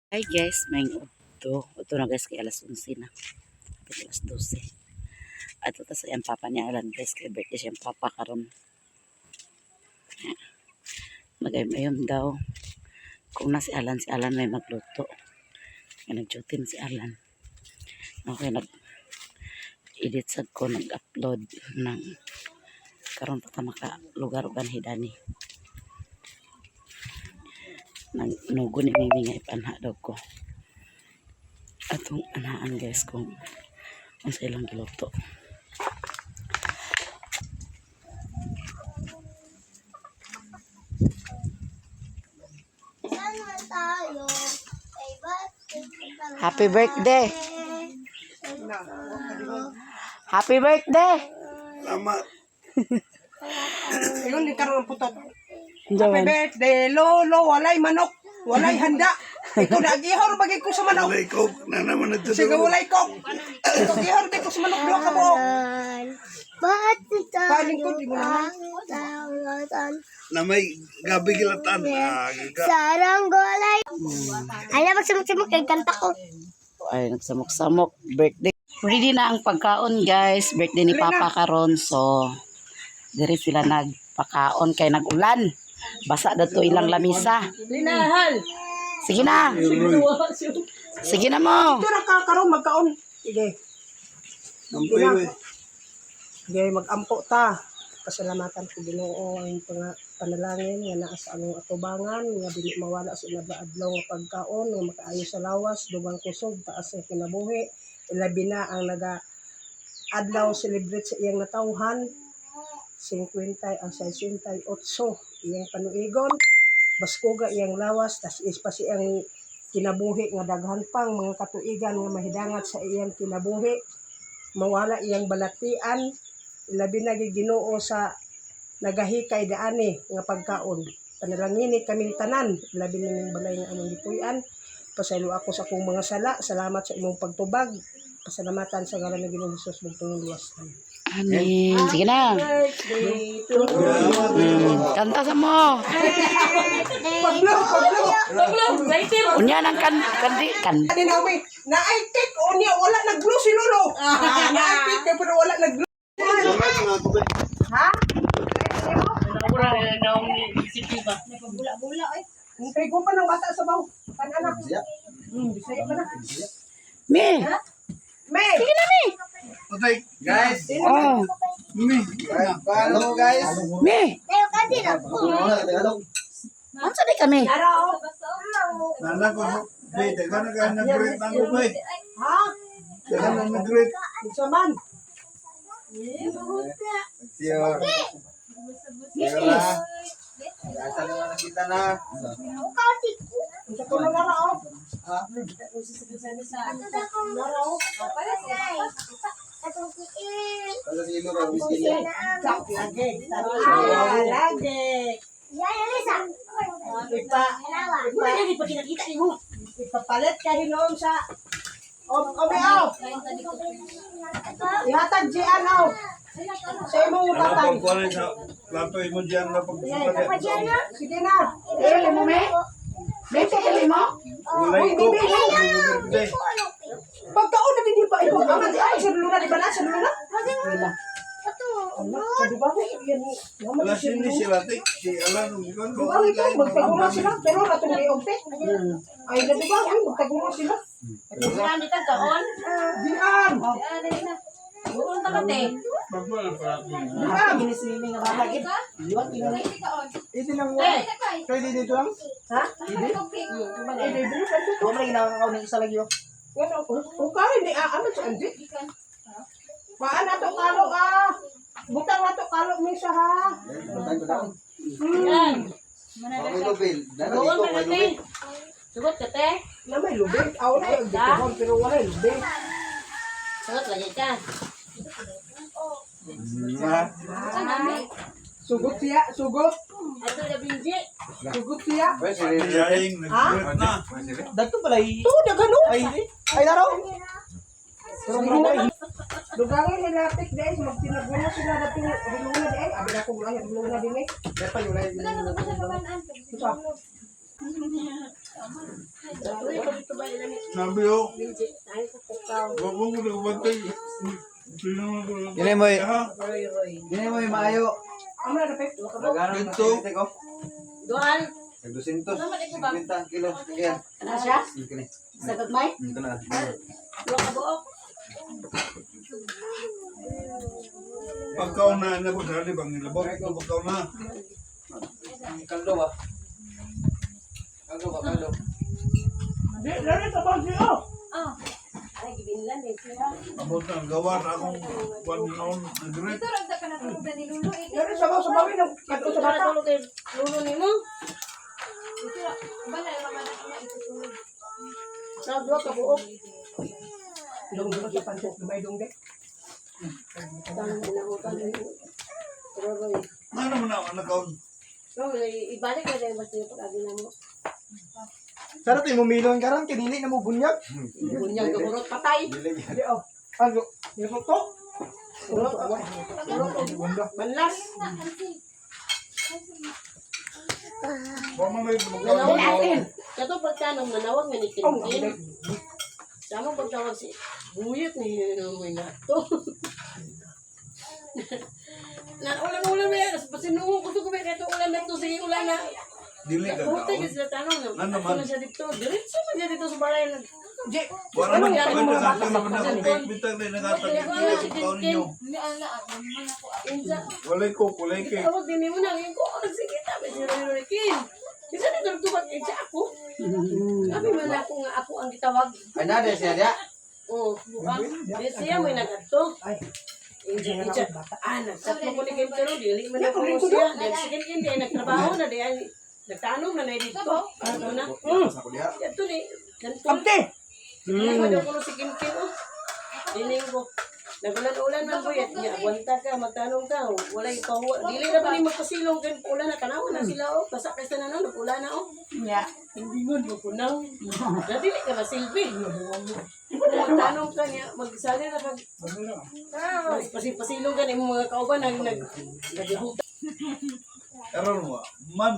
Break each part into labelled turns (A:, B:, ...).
A: Hi guys, may udto. Udto na guys kay alas 11 na. Hapit alas 12. Ato ta sa iyang papa ni Alan guys kay birthday siyang papa karon. Magayom daw. Kung na si Alan may magluto. Kaya nag-duty na si Alan. Okay, nag edit sad ko, nag-upload ng karon pa ta maka lugar uban hidani. Nagnugo ni Mimi nga ipanha daw ko. Atong anaan guys kung unsa ilang giluto.
B: Sana tayo ay bakit
A: Happy birthday! Happy birthday!
C: Tama.
D: Ayun, din karon ang putot. Happy
A: Jawan.
D: birthday, lolo. Walay manok. Walay handa. Ikaw na agihor bagay ko sa manok.
C: Walay coke na naman ito.
D: Sige, walay kok. Ikaw gihor bagay ko sa manok. Duha ka buok.
B: Bakit tayo
D: Palingkod, di mo naman.
B: ang
C: Na may gabi gilatan. Ah,
B: Saranggolay. Ay, magsamok-samok kay kanta ko.
A: Ay, nagsamok-samok. Birthday. Ready na ang pagkaon guys. Birthday ni Papa karon. So, diri sila nagpakaon kay nag-ulan. Basa dato ilang lamisa.
D: Linahal.
A: Sige na. Sige na mo.
D: Ito na ka karon magkaon. Sige.
C: Kampoy, we.
D: Sige, magampo ta. Pasalamatan ko Ginoo ang panalangin nga naa sa among atubangan nga dili mawala sa inadlaw nga pagkaon nga makaayo sa lawas dugang kusog taas sa kinabuhi, ilabi na ang naga adlaw celebrate sa iyang natawhan 50 ang 68 iyang panuigon, baskuga iyang lawas, tas is pa siyang kinabuhi nga daghan pang mga katuigan nga mahidangat sa iyang kinabuhi, mawala iyang balatian, ilabi na gyud Ginoo sa nagahikay daani nga pagkaon. Panalangini kaming tanan, labi na ning balay nga among gipuy-an. Pasaylo ako sa akong mga sala. Salamat sa imong pagtubag. Pasalamatan sa ngalan ng Ginoong Hesus bugtong luwas.
A: Amen. Sige na.
D: Birthday to
A: Kanta sa mo.
D: Paglo, paglo.
A: Unya nang kan kandi kan.
D: Ani Naomi, naay cake unya wala nag-blow si Lolo. Ah, naay cake pero wala nag-blow. Ha? Kay ko pa ng bata sa baw. Kan anak. Bisaya pa na.
A: Me.
D: May.
A: Sige na me.
C: Patay.
E: Guys,
A: Oh,
C: Me.
E: paano guys?
A: me.
B: Tayo ka din ako.
A: Unsa di kami?
D: Naraw.
C: Nana ko. Bay, teka na kaya nag-greet na ko, bay.
D: Ha?
C: Teka na nag-greet.
D: Unsa man?
E: Siyo. Siyo na. Asa naman nakita na.
D: Unsa ko na naraw?
E: Ha?
D: Naraw.
B: Atong kiil.
E: Kasi si Ilo raw, whiskey niya.
D: Lagi. Ah, lagi.
B: Yan, Elisa.
D: Ipa ipa ipapalit ka hinom sa o o may aw. Ihatag jian aw. Sa imong
C: Ano
D: tatay.
C: pag kuha sa plato mo dyan na pag
D: Sige na.
A: Pili mo me. Me pili mo.
C: Walay coke. Birthday.
D: Pagkaon na din ba imo? Aman ay sa luna di ba na sa luna?
A: Wala.
D: Anak, di ba yan? Naman
C: Wala
D: si
C: sini sila, tik. Si Alan, kung
D: Di ba ito magtaguro sila pero atong liog te. Ay na di ba ay magtaguro sila. Dian. Dian.
E: Ito lang mo. Pwede dito lang?
D: Ha?
E: Ito.
D: Ay, libre pa ito.
E: Huwag mo na ginakakaw ng isa lagi oh.
D: Ano, ukay ni ano sa andi? Paan na to kalo ah. Butang na to kalo misa ha.
E: May lubin. Dito, may lubin.
F: Sugot ka, te.
D: Na may lubig. Aw na yung dito pero wala lubig.
F: Sugot lagi ka.
E: Ha?
D: Sugot siya, sugot.
F: Ato na binji.
D: Sugot siya.
C: Yaing, nag-greet na.
E: Dagto pala
D: To dagano.
E: Ay, ay laro.
D: Dugangin ni Latik dahil magtinagulo sila na riluna di ay. Abi na kong lahi riluna din eh. Usa.
C: Sabi ko, wag mo ko nagbantay. Sino mo ko?
E: Dili mo
C: Ha?
E: Dili mo maayo.
D: Amo na dapat.
E: Lagaran
C: Dito.
E: ko.
F: Duan.
E: Nag 250 kilo. Kaya.
A: Ano siya?
E: Kini.
A: Sagot may?
E: Ito na.
F: Duha ka buok.
C: Pagkaon na na ko sa bang nilabot. Pagkaon na.
E: Kaldo ba? Kaldo ba? Kaldo.
D: Di, dali sa bang siyo.
F: Ay, gibinlan eh siya.
C: Abot na ang gawa sa akong kwan noon. Nag-rent.
D: Dali sa bang sa bawin ng kadto sa bata.
F: Tulog kay lulo nimo. Sa duha ka buok.
D: Dong dong sa pansit gamay dong de.
F: Roy.
C: Nga naman ako nakaon.
F: No, ibalik na dahil basta yung pag-agi na mo.
E: Sarap yung mumilon karon kinili na mo bunyag.
F: Bunyag ka burot patay.
D: Di oh. Ano? Yung to.
F: Burot. Banlas.
C: Wa man may pagkaon.
F: Nanawag. Kato pagtanong nanawag nga ni Kinkin. Sama pagtawag si Buyot ni mo na to. Na ulan-ulan na yan. Pasinuo ko ko kay ulan na to sige ulan na.
C: Dili ka
F: Hutay
C: kaon.
F: ka sila tanong.
C: Ano naman?
F: Ano siya dito? Diretso man siya dito sa balay.
D: Di.
C: Wala
D: Anong
C: man
D: ano mga bata
C: wala
D: sa
C: naman ako kay bitag na nakatag. Pagkaon ninyo.
F: Insa.
C: Walay ko, walay kay.
F: Tawag din mo na ngayon ko. Sige tabi si Roy Roy Kim. Isa dito nagtubag insa ako. Sabi man ako nga ako ang gitawag.
E: Ay na de siya dia.
F: Oo. Di siya may nagadto.
D: Ay.
F: Inja, inja. Ah, nagsat mo ko ni Kim pero dili man ako siya. Sige Kim, di ay nagtrabaho na di ay nagtanong na na dito. Ano na?
E: Sa kuliha.
F: Ito ni ganito.
D: Kapte.
F: Ano daw ko si Kim Kim oh. Dining ko. Nagulan-ulan man buyat niya. Agwanta ka, magtanong ka. Wala ipahuwa. Dili na ba ni magpasilong kay ulan na tanawa na sila oh. Basa kaysa na no, nag-ulan na oh.
A: Nya.
F: Hindi mo mo kunaw. Na dili ka masilbi. Magtanong ka niya, magsali na kag mas pasilong ka ni mga kauban nag nag naglahuta.
C: Karon wa man.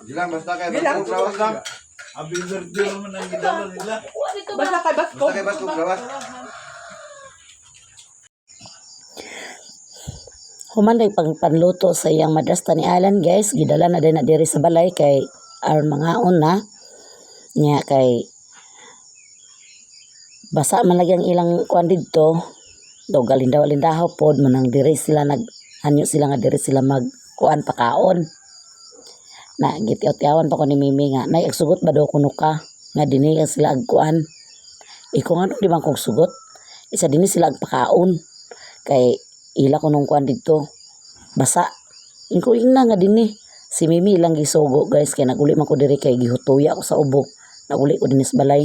E: Gilang basta kay
D: Gilang.
E: baskog lawas lang.
C: Happy birthday naman ang gidala nila.
F: Wa dito ba?
D: Basta kay basko.
E: Basta kay baskog lawas.
A: Human day pang panluto sa iyang madrasta ni Alan guys, gidala na din na diri sa balay kay aron mangaon na niya kay basa man lagi ang ilang kuan didto daw galindaw alindahaw pod manang diri sila nag hanyo sila nga diri sila mag kuan pakaon na gitiaw-tiawan pa ko ni Mimi nga nay agsugot ba daw kuno ka nga dinhi sila ag kuan iko nga di man kong sugot isa dinhi sila ag pakaon kay ila ko nung kuan didto basa ingko ingna nga dinhi si Mimi lang gisugo guys kay naguli man ko diri kay gihutuya ko sa ubo naguli ko dinhi sa balay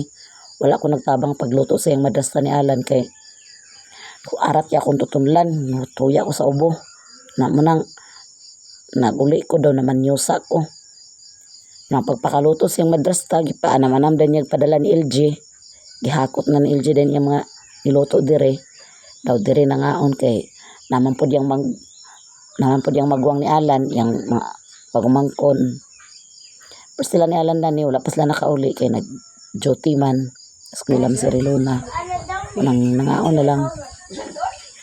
A: wala ko nagtabang pagluto sa iyang madrasta ni Alan kay ko arat ya akong tutunlan hutuya ko sa ubo na munang naguli ko daw naman yusa ko nang pagpakaluto sa iyang madrasta gipaanamanam din niya padala ni LG gihakot na ni LG din yung mga niluto dire daw dire na ngaon kay naman pod yang mag naman pod yang magwang ni Alan yang mga pagumangkon pero sila ni Alan na ni wala pa sila nakauli kay nag duty man eskwela man si Rilona nang nangaon na lang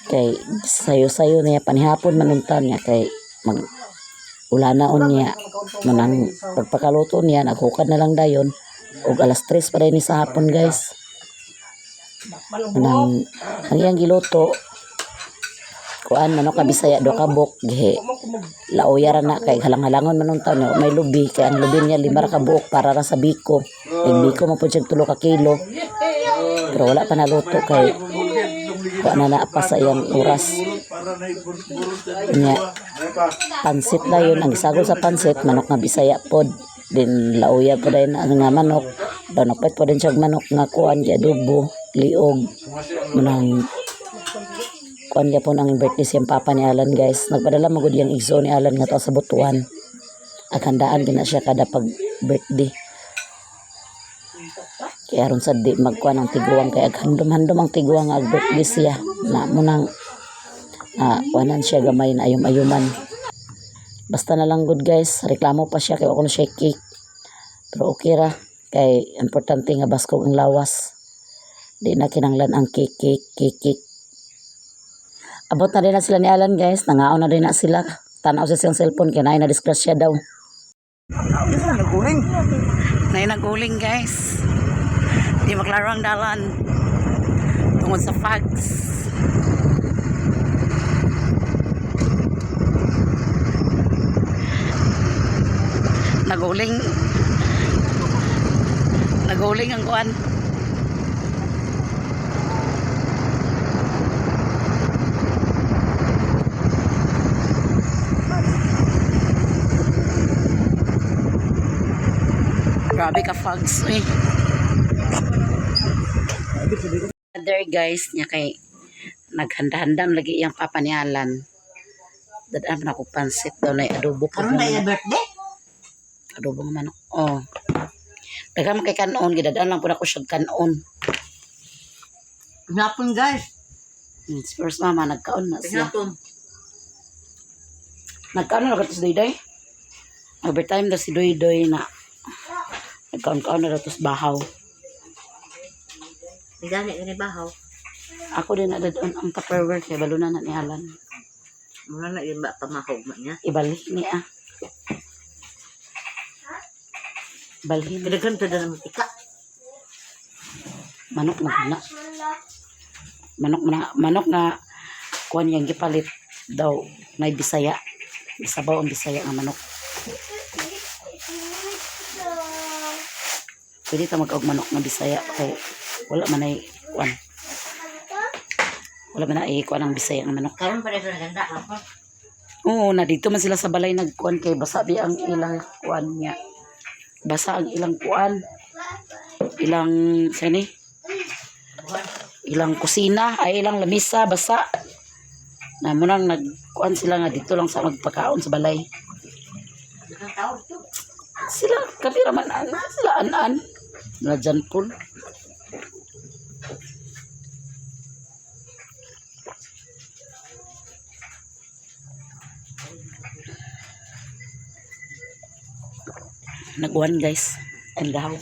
A: kay sayo-sayo niya panihapon man unta niya kay mag ulanaon niya manang pagpakaluto niya naghukad na lang dayon og alas 3 pa rin ni sa hapon guys nang ang iyang giluto kuan manok ka Bisaya do ka buk gihi laoya ra na kay halang-halangon man unta niya may lubi kay ang lubi niya lima ra ka buok para ra sa biko kay biko man pud siya 3 ka kilo pero wala pa naluto kay kuan na naa pa sa iyang oras
C: Para na iburot-burot
A: niya pansit na yun ang isagol sa pansit manok nga Bisaya pod din lauya po din ang nga manok daw napait po din siya og manok nga kuan gi adobo liog munang kuan gyapon ang birthday siyang papa ni Alan guys nagpadala magud yang igso ni Alan nga sa Butuan aghandaan gina siya kada pag birthday kaya aron sa di magkuan ang tiguang kay aghandom-handom ang tiguang nga ag birthday siya na munang na kuanan siya gamay na ayom-ayoman. Basta na lang good guys, reklamo pa siya kay ako na siya cake. Pero okay ra. Kay importante nga baskog ang lawas. Di na kinanglan ang cake, cake, cake, cake. Abot na din na sila ni Alan, guys. Nangaon na din na sila. Tanaw sa siyang cellphone kay naay na disgrasya daw.
E: Isa naguling.
A: Nay naguling, guys. Di maklaro ang dalan. Tungod sa fogs. Naguling. Naguling ang kuan. Grabe ka fogs eh. There guys, niya kay naghanda-handam lagi iyang papa ni Alan. Dadaan pa na ako pansit daw na adobo pa.
F: Karon na iya birthday.
A: Adobo nga manok. Oh. Daghan man kay kanon, gidadaan lang pud ako siya kanon.
F: Pinapon guys.
A: First mama nagkaon na siya.
F: Pinapon.
A: Nagkaon na daw si Doydoy. Overtime daw si Doydoy na nagkaon-kaon na daw tos bahaw.
F: Gani gani bahaw.
A: Ako din na dadon ang Tupperware kay balunan na ni Alan.
F: Muna na yun ba pamahog man niya.
A: Ibalhin niya. Balhin.
F: Kadagan ta na ika.
A: Manok na na. Manok na manok na kuan yang gipalit daw may Bisaya. Sabaw ang Bisaya nga manok. Pwede ta mag manok nga Bisaya kay wala man ay kuan. Wala man ay kuan ang Bisaya nga manok.
F: Karon pa rin sa ganda ako.
A: Oo, na dito man sila sa balay nagkuan kay basa bi ang ilang kuan niya. Basa ang ilang kuan. Ilang sani? Ilang kusina, ay ilang lamisa basa. Na mo nang nagkuan sila nga dito lang sa magpakaon sa balay.
F: Daghang tao dito.
A: Sila kami ra man an, sila an-an. Na John Paul. Nag-uwan guys. Ang daw.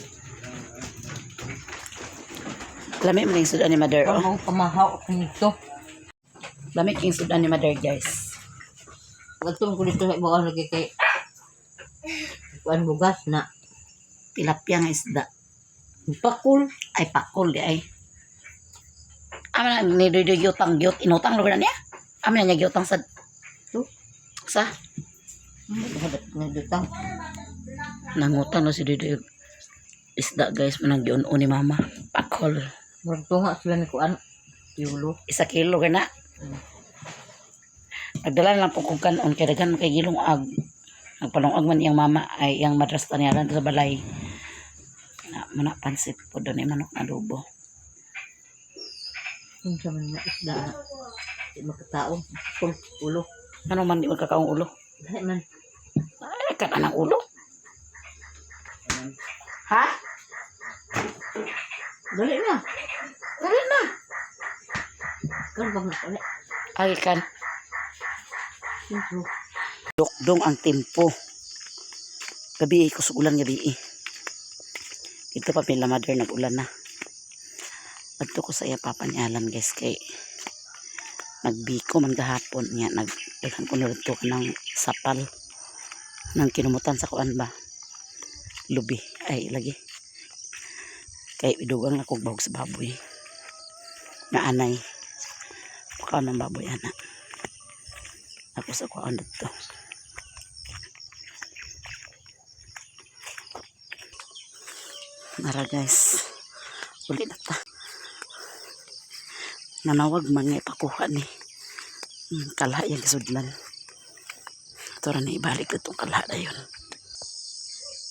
A: Lami man yung sudan ni Mother. Oh.
F: Pamahaw pamahaw ako nito.
A: Lami yung sudan ni Mother guys.
F: Wadto ko dito sa ibaw lagi kay kuan bugas na.
A: Tilapia nga isda.
F: Pakul.
A: Ay pakol di ay. Ama na ni Doy Doy giutang giut inutang lugar na niya. Ama na niya giutang sa
F: To.
A: sa
F: Nagdutang.
A: nangutang no si Doy Doy isda guys manang giun-un ni mama. Pakol.
F: Murag tunga sila ni kuan. Yulo.
A: Isa kilo ka na. Nagdala na lang po kong kanon kay daghan man kay gilong ag. Nagpalungag man iyang mama ay iyang madrasta niya lang sa balay. Na muna pansit po doon ay manok na adobo.
F: Unsa man nga isda na. Di makatao. Pakul ulo.
A: Ano man di magkakaong ulo?
F: Dili man.
A: Ay, ka ng ulo. Ha?
F: Dali na.
A: Dali na.
F: Kan ba man
A: Ay, kan.
F: Siyempre.
A: Dukdong ang tempo. Gabi eh, kusog ulan gabi eh. Dito pa pila mother nag-ulan na. Adto ko sa iya papa ni Alan guys kay nagbiko man gahapon niya nagdaghan ko nilito ng sapal nang kinumutan sa kuan ba lubi ay lagi kay idugang ako bahog sa baboy na anay baka ng baboy ana ako sa kuan dito. Nara guys. Uli na ta. Nanawag man nga ipakuha ni. Kalha yung kisudlan. Ito ra na ibalik itong kalha na yun.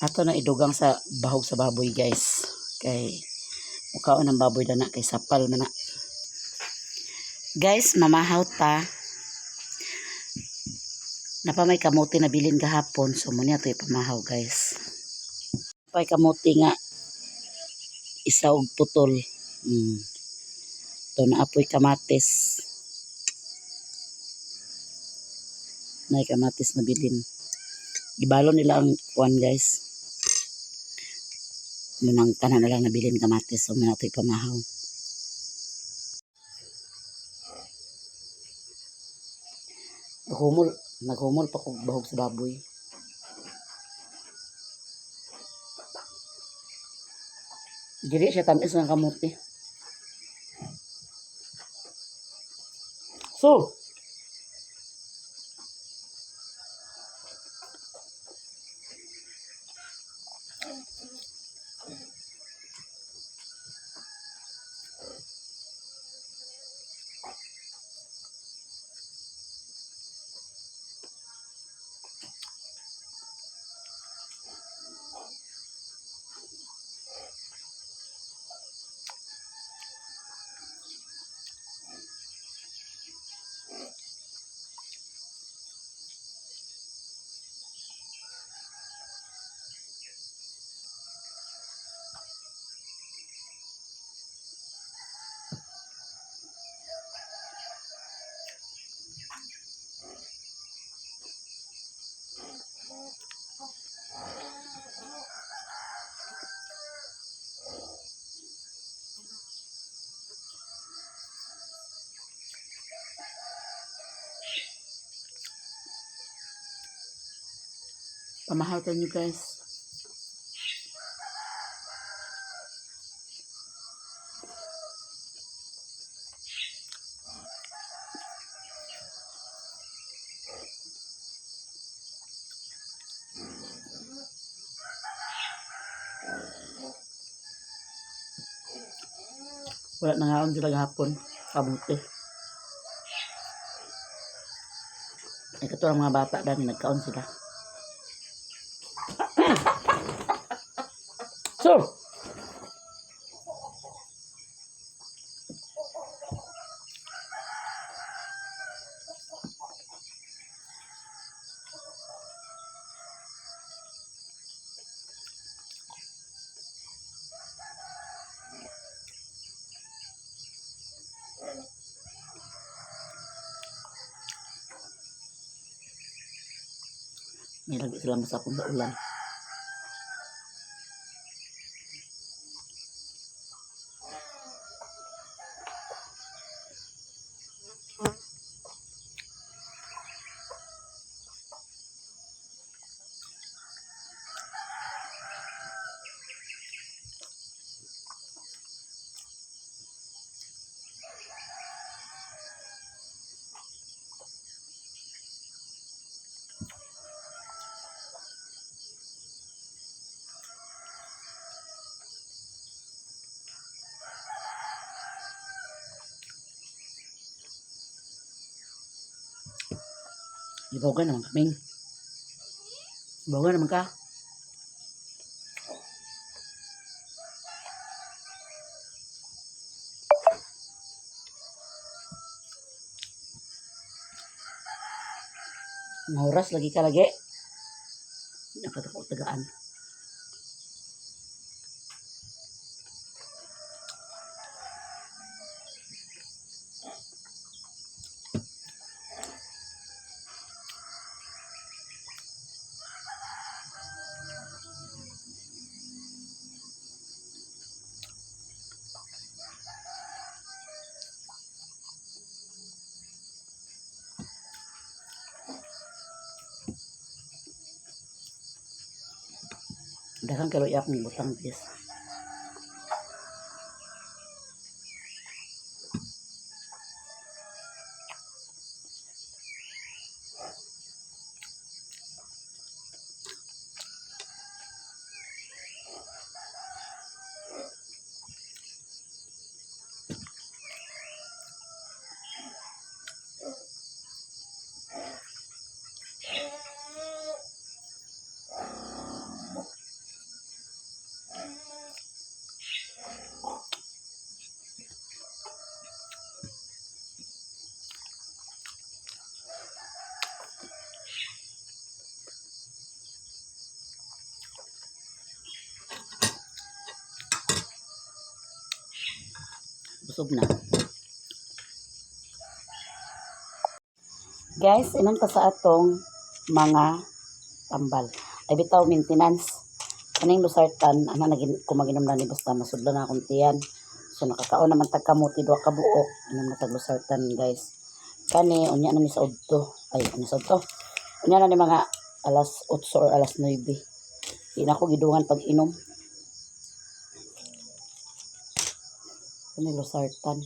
A: Ato na idugang sa bahog sa baboy guys. Kay mukhaon ng baboy dana kay sapal man na. Guys, mamahaw ta. Napa may kamote na bilin gahapon. So muna ito ipamahaw guys. Pay kamote nga isa og putol. Ito na apoy kamatis. Nay kamatis na bilin. Gibalo nila ang kuan guys. Munang tanan na lang nabilin kamatis. So muna ito ipamahaw. Naghumol, naghumol pa kog bahog sa baboy. Dili siya tamis ng kamote. So, pamahal tayo nyo, guys. Wala na nga sila gahapon. Kabuti. Ay, katulad mga bata dami, nagkaon sila. So, may lagi sila masapong sa ulan. Iboga naman kaming. Iboga naman ka. Ang oras lagi ka lagi. Nakatako tagaan. Daghang kaluy akong butang, guys. Busog na. Guys, inom ta sa atong mga tambal. Ay bitaw maintenance. Kaning losartan, ana nagin ko maginom na ni basta masudlan na akong tiyan. So nakakaon naman tag kamote duha ka buok, inom na tag losartan, guys. Kani unya na ni sa udto. Ay, unya sa udto. Unya na ni mga alas 8 or alas 9. Di na ako gidungan pag inom. Kani losartan.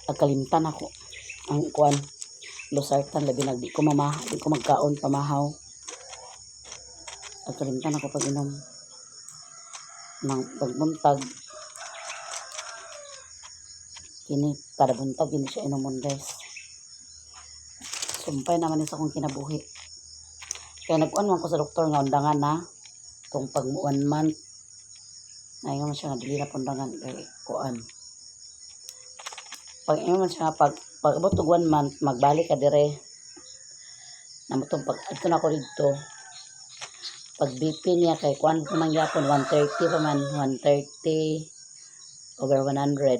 A: Pagkalimtan ako ang kuan losartan, labi nag di ko mama, di ko magkaon pamahaw. Pagkalimtan ako pag inom ng pagbuntag kini, kada buntag kini siya inomon, guys. Sumpay naman ni sa akong kinabuhi kaya nag-uan man ko sa doktor nga undangan na tong pag one month. Ngayon man siya nga dili na pundangan kay kuan, pag ingon man siya nga pag pag abot og one month magbalik ka dire namo tong pag adto na ko didto. Pag BP niya kay kuan pa man gyapon, 130 pa man, 130 over 100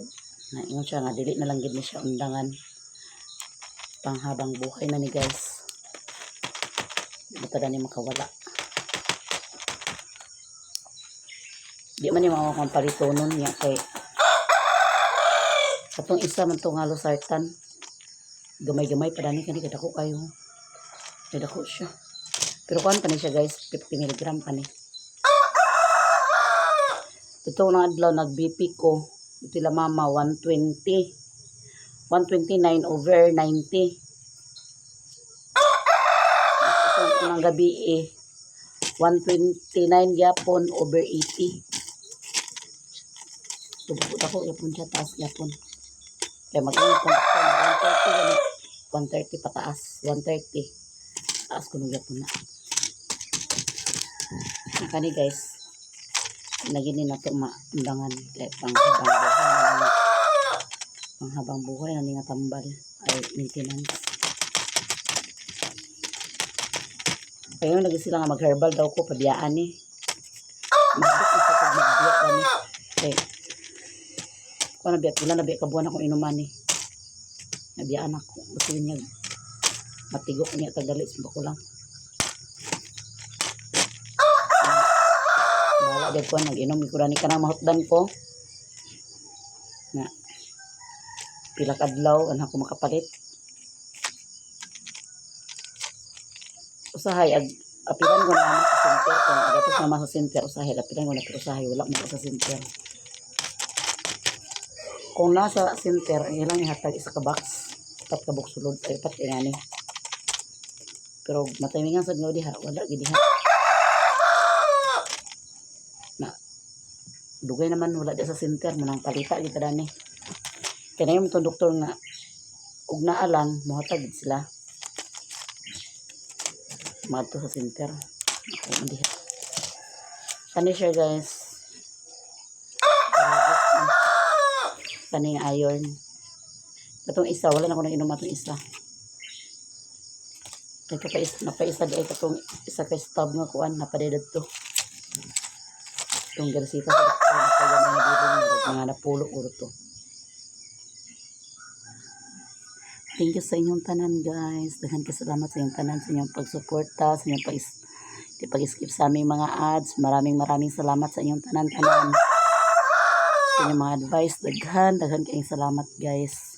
A: na. Ingon siya nga dili na lang gid ni siya undangan, panghabang buhay na ni, guys. Di pa ni makawala, di man ni mao akong palitonon niya kay katong isa man to nga losartan, gamay-gamay pa dani kani, kadako kayo, kadako siya. Pero kuan pa ni siya, guys, 50 mg pa ni. Totoo na adlaw nag BP ko tila mama, 120, 129 over 90. Itong unang gabi eh 129 gyapon over 80. So bukod ako gyapon siya, taas gyapon. Kaya mag-ingat ko, 130 gani. 130 pataas, 130. Taas ko nung gyapon na. Ang kani, guys, nagini na to maundangan kay panghabang buhay na ni, panghabang buhay na ni nga tambal ay maintenance. Kaya lagi sila nga mag-herbal daw ko, pabiyaan ni. Magbit na sa pag magbiya pa ni. Kay, ko na biya, pila na biya kabuan akong inuman ni. Nabiyaan ako. Gusto niya, matigok niya tagali sa ko lang. Bahala gyud ko nag-inom ko ni kanang mahutdan ko. Na pila ka adlaw ana ko makapalit. Usahay ag apilan ko na sa center kung agatos naman sa center, usahay apilan ko na, pero usahay wala mo sa center. Kung nasa center, ang ilang ihatag isa ka box, upat ka box sulod ay upat inani. Pero matimingan sad nga diha, wala gid diha. Na dugay naman wala di sa center mo nang palita gid dani. Kaya na yung itong doktor nga ug naa lang mohatag gid sila. Madto sa center. Ako diha. Kani siya, guys. Grabe. Kaning iron. Katong isa, wala na ko nang inom atong isa. Kay kapais, napaisa di ay katong isa kay stab nga kuan, napadedad to. Itong garsita sa doktor, napagamay na dito, mga napulo uro to. Thank you sa inyong tanan, guys. Daghan kay salamat sa inyong tanan, sa inyong pagsuporta, sa inyong pag di pag-skip sa aming mga ads. Maraming maraming salamat sa inyong tanan-tanan. Sa inyong mga advice, daghan, daghan kayong salamat, guys.